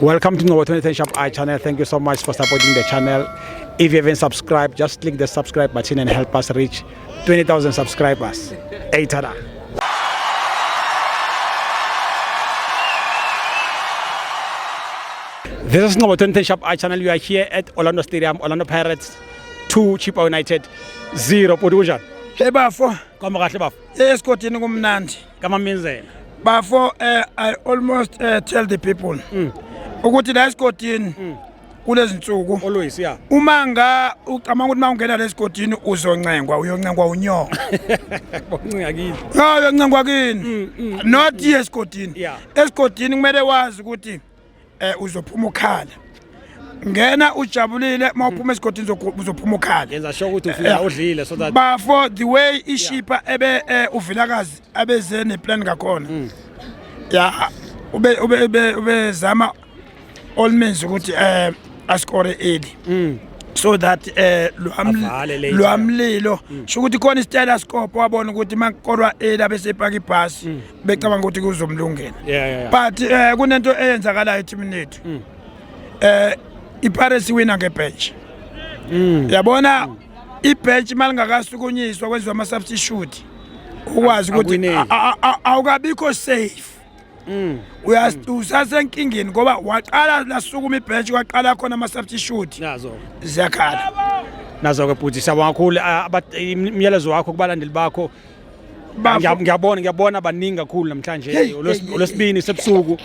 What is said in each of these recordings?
Welcome to Ngcobo 2010 Shop I channel. Thank you so much for supporting the channel. If you haven't subscribed, just click the subscribe button and help us reach 20,000 subscribers. Hey, tada. This is Ngcobo 2010 Shop I channel. You are here at Orlando Stadium, Orlando Pirates 2, Chippa United 0. Bhuti kunjani? Hey bafo, Kwama kahle bafo. Esigodini kumnandi. Kamaminzela. Bafo, I almost tell the people ukuthi la esigodini kulezinsuku Always, yeah. uma nga ucabanga ukuthi mawungena lesigodini uzoncengwa, uyoncengwa unyoko. Boncinga kini. Ha, uyoncengwa kini. Not esigodini. Esigodini kumele wazi ukuthi uzophuma ukhala. Ngena ujabulile, mawuphuma esigodini uzophuma ukhala. Yenza sure ukuthi ufika udlile so that Bafo, the way ishipa ebe uVilakazi abeze neplan ngakhona. Ya, ube ube ube ubezama all means ukuthi ascore early. So that Avale later. lwamlilo sho ukuthi khona isitayela scope wabona ukuthi makukorwa early abese epaka ibhasi becabanga ukuthi kuzomlungela. But kunento eyenzakalayo ethimini yethu. iPirates wina ngebench. Yabona ibench malingakasukunyiswa kwenziwa ama substitute ukwazi ukuthi Akwineli. Awukabikho safe. Usasenkingeni ngoba waqala lasukuma ibench kwaqala khona ama substitute. Nazo. Ziyakhala. Nazo ke bhuti, siyabonga kakhulu. Imiyalezo wakho kubalandeli bakho. Bafo. Ngiyabona baningi kakhulu namhlanje. Hey, hey, hey, Olwesibini sebusuku.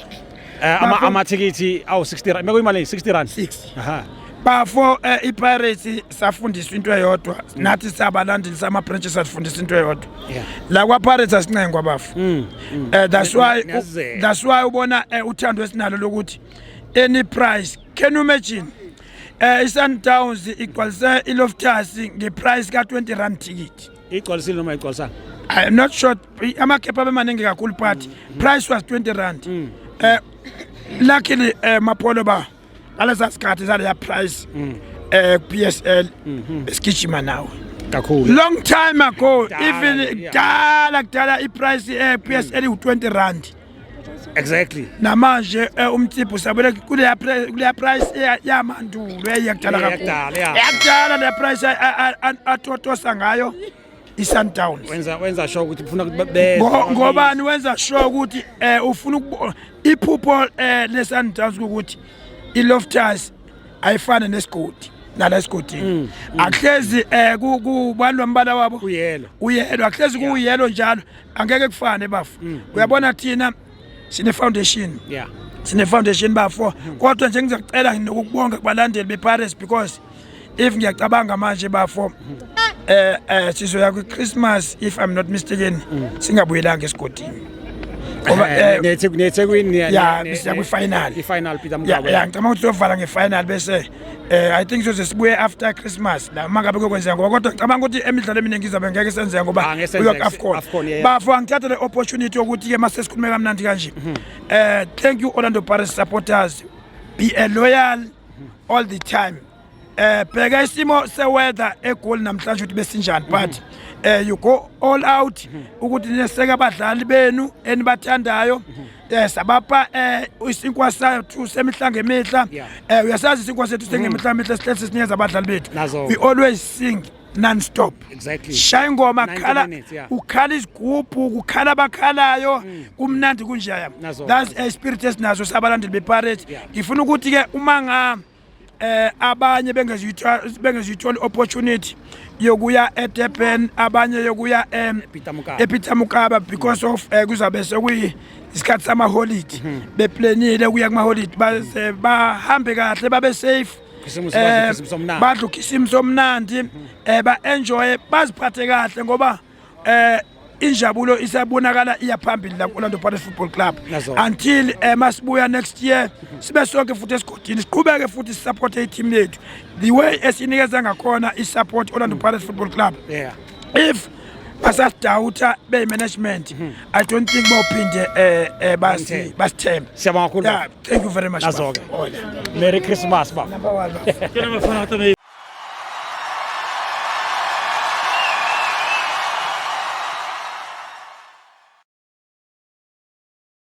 Bafo. Amathikithi awu 60 rand. Mekuyimali 60 rand. 60. Aha. Bafo, iPirates safundiswa into eyodwa, nathi sabalandeli sama branches safundiswa into eyodwa. La kwa Pirates asincengwa bafo. That's why Niyazizela. That's why ubona uthando esinalo lokuthi any price. Can you imagine? iSundowns igcwalise iLoftus ngeprice ka 20 rand ticket. Igcwalisile noma igcwalisanga? I'm not sure, amakhepha abemaningi kakhulu but price was 20 rand. Luckily Mapolo ba ngalesa sikhathi saleya price PSL besigijima nawe. Kakhulu. Long time ago, Kudala, even yeah. kudala kudala iprice PSL u 20 rand. Exactly. Namanje umtsiphu sabele kuleya price yamandulo eyakudala Yeah, kakhulu. yakudala, yeah. Yakudala le price atotosa ngayo iSundowns. Wenza sure ukuthi ufuna ukuthi beze. Ngobani wenza sure ukuthi ufuna iphupho leSundowns ukuthi iLoftus ayifane nesigodi nala esigodini. Akuhlezi kubani lombala wabo? Uyelo. Uyelo, akuhlezi kuyelo njalo. Angeke kufane bafo. Uyabona thina sine foundation. Sine foundation bafo. Kodwa nje ngizokucela nokukubonga kubalandeli bePirates because if ngiyacabanga manje bafo sizoya kwiChristmas if I'm not mistaken singabuyelanga esigodini. Ngoba neThekwini Yeah, siya kwi-final. I-final Peter Yeah, Mokaba. yeah, ngicabanga ukuthi sizovala nge-final bese I think sizoze sibuye after Christmas la uma ngabe kuyokwenzeka ngoba kodwa ngicabanga ukuthi emidlalo eminingi izobe ngeke senzeka ngoba Ah, ngeke senzeke. kuya ku-AFCON. AFCON, yeah, yeah. Bafo, angithathe le opportunity yokuthi ke mase sikhulume kamnandi kanje. Thank you Orlando Pirates supporters. Be a loyal all the time. Bheka isimo seweather eGoli namhlanje ukuthi besinjani but you go all out ukuthi neseke abadlali benu enibathandayo. Sabapha isinkwa sethu semihla ngemihla. Uyasazi isinkwa sethu sengemihla ngemihla sihlezi sinikeza abadlali bethu. Nazo. We always sing non-stop. Exactly. Shaya ingoma, 90 khala, minutes, yeah. ukhala izigubhu, kukhala abakhalayo, kumnandi kunjaya. Nazo. That's a spirit esinazo sabalandeli bePirates. Ngifuna ukuthi ke uma nga abanye bengezuyithola opportunity yokuya eDurban, abanye yokuya Peter Mokaba. ePeter Mokaba because of kuzabe sekuyi isikhathi sama holiday. Beplanile ukuya kuma holiday, baze bahambe kahle babe safe. Khisimusi, badle ukhisimusi omnandi. Badle ukhisimusi omnandi, ba enjoy, baziphathe kahle ngoba injabulo isabonakala iya phambili la Orlando Pirates Football Club. Nazo. Until masibuya next year sibe sonke futhi esigodini siqhubeke futhi sisupport i-team yethu the way esinikeza ngakhona i-support Orlando Pirates Football Club. If basasidawutha beyi-management, I don't think bawuphinde basithembe. Siyabonga kakhulu, Yeah, baba. thank you very much, Nazo-ke. baba. Merry Christmas, baba. Number one, baba.